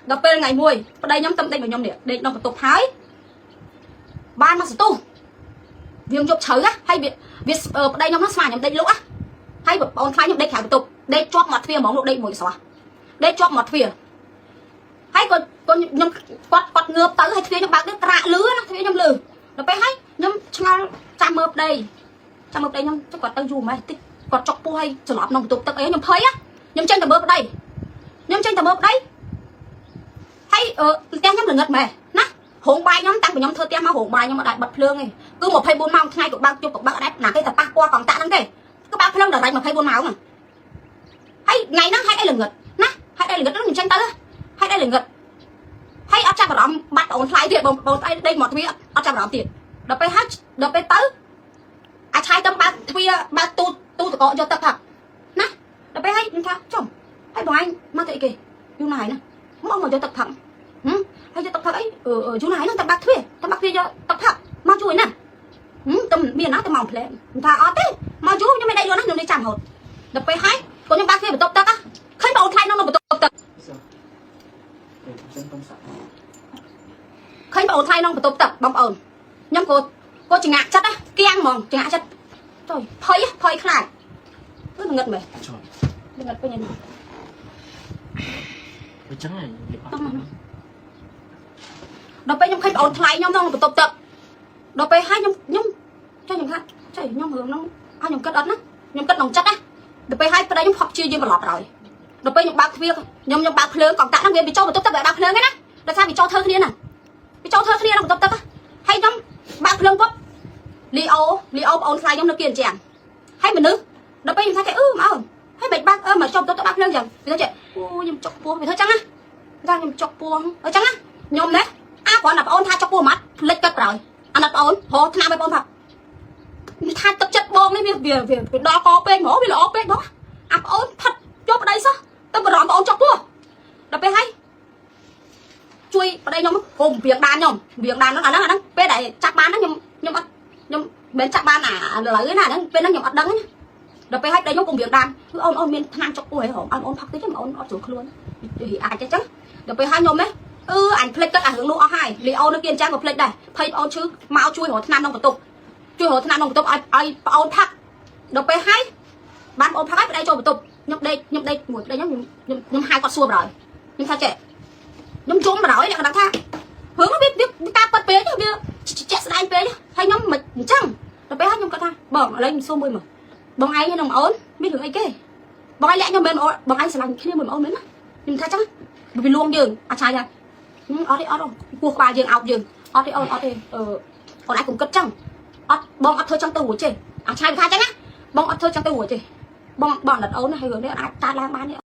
ដល់ពេលថ្ងៃមួយប្តីខ្ញុំតំដេកមកខ្ញុំនេះដេកក្នុងបន្ទប់ហើយបានមកសន្ទុះវាយប់ជ្រៅណាហើយវាវាប្តីខ្ញុំហ្នឹងស្មានខ្ញុំដេកលក់ណាហើយបងថ្លៃខ្ញុំដេកក្រៅបន្ទប់ដេកជាប់មាត់ទ្វារហ្មងលោកដេកមួយស្រស់ដេកជាប់មាត់ទ្វារហើយក៏ក៏ខ្ញុំគាត់គាត់ងើបទៅហើយទ្វារខ្ញុំបើកទៅក្រាកលឺណាទ្វារខ្ញុំលឺដល់ពេលហើយខ្ញុំឆ្ងល់ចាំមើលប្តីចាំមើលប្តីខ្ញុំចុះគាត់ទៅយូរម៉េចតិចគាត់ចុកពោះហើយច្រឡំក្នុងបន្ទប់ទឹកអីខ្ញុំភ័យខ្ញុំចេញទៅមើលប្តីខ្ញុំចេញទៅមើលប្តីហើយអឺផ្ទះខ្ញុំល្ងឹតម៉េះណារោងបាយខ្ញុំតាំងពីខ្ញុំធ្វើផ្ទះមករោងបាយខ្ញុំអត់អាចបិទភ្លើងទេគឺ24ម៉ោងថ្ងៃក៏បើកយប់ក៏បើកអត់ដែរណាគេតែប៉ះពាល់កងតាក់ហ្នឹងទេគឺបើកភ្លើងដល់រ៉េ24ម៉ោងហ្នឹងហើយថ្ងៃហ្នឹងហេតុអីល្ងឹតណាហេតុអីល្ងឹតហ្នឹងខ្ញុំចេញទៅហេតុអីល្ងឹតហើយអត់ចាប់អារម្មណ៍បាត់អូនថ្លៃទៀតបងបងថ្លៃដេកមកទ្វារអត់ចាប់អារម្មណ៍ទៀតដល់ពេលហើយដល់ពេលទៅអាឆាយទៅបើកទ្វារបើកទូទូតកកយកទឹកផឹកណាដល់ពេលហើយខ្ញុំថាចំហើយបងឯងមកទៅអីគេយូរណាស់ហើយណាមកមកយកទឹកផឹកហឹមហើយយកទឹកផឹកអីអឺយូរណាស់ហើយហ្នឹងតែបើកទ្វារតែបើកទ្វារយកទឹកផឹកមកជួយណាហឹមតែមានណាតែមកផ្លែខ្ញុំថាអត់ទេមកយូរខ្ញុំមិនដេកលឿនណាខ្ញុំនេះចាំរហូតដល់ពេលហើយគាត់ខ្ញុំបើកទ្វារបន្ទប់ទឹកឃើញបងថ្លៃក្នុងបន្ទប់ទឹក ចឹងកុំសាក់ ឃើញបងអូនថ្លៃក្នុងបន្ទប់ទឹកបងប្អូនខ្ញុំក៏ក៏ចង្អាក់ចិត្តណាគៀងហ្មងចង្អាក់ចិត្តចុយភ័យភ័យខ្លាចគឺងឹតមែន ចុះ ងឹតពេញហ្នឹង អញ្ចឹងហើយនិយាយអត់ ដល់ពេលខ្ញុំឃើញបងអូនថ្លៃខ្ញុំក្នុងបន្ទប់ទឹកដល់ពេលហើយខ្ញុំខ្ញុំចុះខ្ញុំថាចុយខ្ញុំរឿងហ្នឹងអស់ខ្ញុំគិតអត់ណាខ្ញុំគិតក្នុងចិត្តណាដល់ពេលហើយប្តីខ្ញុំផឹកជាយើងត្រឡប់ហើយដល់ពេលខ្ញុំបើកទ្វារខ្ញុំខ្ញុំបើកភ្លើងកងតាក់ហ្នឹងវាចូលបន្ទប់ទឹកវាបើកភ្លើងហ្នឹងណាដោយសារវាចូលធ្វើគ្នាណាវាចូលធ្វើគ្នាក្នុងបន្ទប់ទឹកហើយខ្ញុំបើកភ្លើងពុបលីអូលីអូបងអូនថ្លៃខ្ញុំនៅគៀនជាងហើយមនុស្សដល់ពេលខ្ញុំថាគេអឺមកអូនហើយមិនបើកអឺមកចូលបន្ទប់ទឹកបើកភ្លើងចឹងវាថាចេះអូខ្ញុំចុកពោះវាធ្វើចឹងណាថាខ្ញុំចុកពោះអញ្ចឹងណាខ្ញុំណាអាគ្រាន់តែបងអូនថាចុកពោះម៉ាត់ភ្លេចកាត់ប្រោយអាណិតបងអូនរកថ្នាំឲ្យបងអូនថាថាទឹកចិត្តបងនេះវាវាវាដល់កពេកហ្មងវាល្អពេកហ្មងអាបងអូនផិតយកប្តីសោះទៅបារម្ភបងអូនចុកពោះដល់ពេលហើយជួយប្តីខ្ញុំគុំវៀងដានខ្ញុំវៀងដានហ្នឹងអាហ្នឹងអាហ្នឹងពេលដែលចាប់បានហ្នឹងខ្ញុំខ្ញុំអត់ខ្ញុំមិនចាប់បានអាឥឡូវទេណាហ្នឹងពេលហ្នឹងខ្ញុំអត់ដឹងទេណាដល់ពេលហើយប្តីខ្ញុំគុំវៀងដានគឺអូនអូនមានថ្នាំចុកពោះហីហងអូនអូនផឹកតិចអូនអត់ស្រួលខ្លួនអាចចឹងដល់ពេលហើយខ្ញុំនេះអឺអញភ្លេចទឹកអារឿងនោះអស់ហើយលីអូនៅគេអញ្ចឹងក៏ភ្លេចដែរភ័យបងអូនឈឺមកជួយរកថ្នាំក្នុងបន្ទប់ជួយរកថ្នាំក្នុងបន្ទប់ឲ្យឲ្យបងអូនផឹកដល់ពេលហើយបានបងអូនផឹកហើយប្តីចូលបន្ទប់ខ្ញុំដេកខ្ញុំដេកមួយប្តីខ្ញុំខ្ញុំខ្ញុំហៅគាត់សួរបណ្ដោយខ្ញុំថាចេះខ្ញុំជុំបណ្ដោយអ្នកកណ្ដាលថារឿងវាវាការប៉ັດពេកវាជាក់ស្ដែងពេកហើយខ្ញុំមិនអញ្ចឹងដល់ពេលហើយខ្ញុំគាត់ថាបងឥឡូវខ្ញុំសួរមួយមើលបងឯងនិងបងអូនមានរឿងអីគេបងឯងលាក់ខ្ញុំមែនបងឯងស្រឡាញ់គ្នាមួយបងអូនមែនណាខ្ញុំថាចឹងវាលួងយើងអាឆាយថាអត់ទេអត់ពោះក្បាលយើងអោបយើងអត់ទេអូនអត់ទេអឺអូនឯងកុំគិតចឹងអត់បងអត់ធ្វើចឹងទៅរួចទេអាឆាយថាចឹងណាបងអត់ធ្វើចឹងទៅរួចទេបងបងអាណិតអូនហើយរឿងនេះអាចកើតឡើងបានទេ។